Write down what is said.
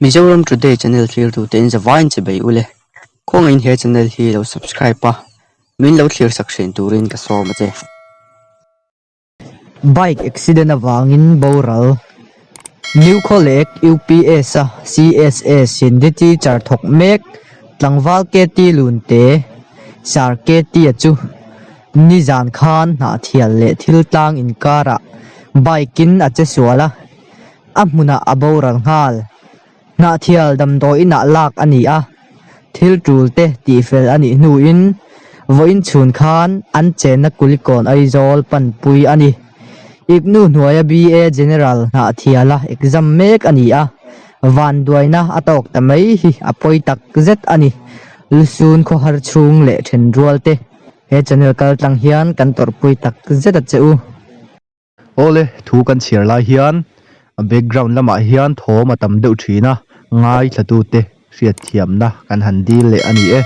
Mizoram Today channel thlirtute in zavaiin che bei ule. Khawngaihin he channel hi lo subscribe a, min lo thlir sak thin turin ka sawm a che. Bike accident avangin boral. New Khawlek UPS a CSS Hindi teacher thawk mek tlangval KT Lunte Sir KT-a chu nizan khan hnahthial leh thil tlang inkarah bike-in a che sual a, a hmunah a boral nghal. Hnahthial damdawi inah lak a ni a, thil tul te tihfel a nih hnuin vawiin chhun khan an chenna Kulikawn Aizawl panpui a ni. Iknu hnuaia BA General Hnahthiala exam mek a ni a, vanduaina a tawk ta mai hi a pawi tak zet a ni. Lusun khawhar chhung leh thenrual te he channel kaltlang hian kan tawrhpui tak zet a che u. Awle, thu kan chhiar lai hian a background lamah hian thawm a tam deuh thin a, ngaithlatute hriatthiamna kan han dil leh a ni e.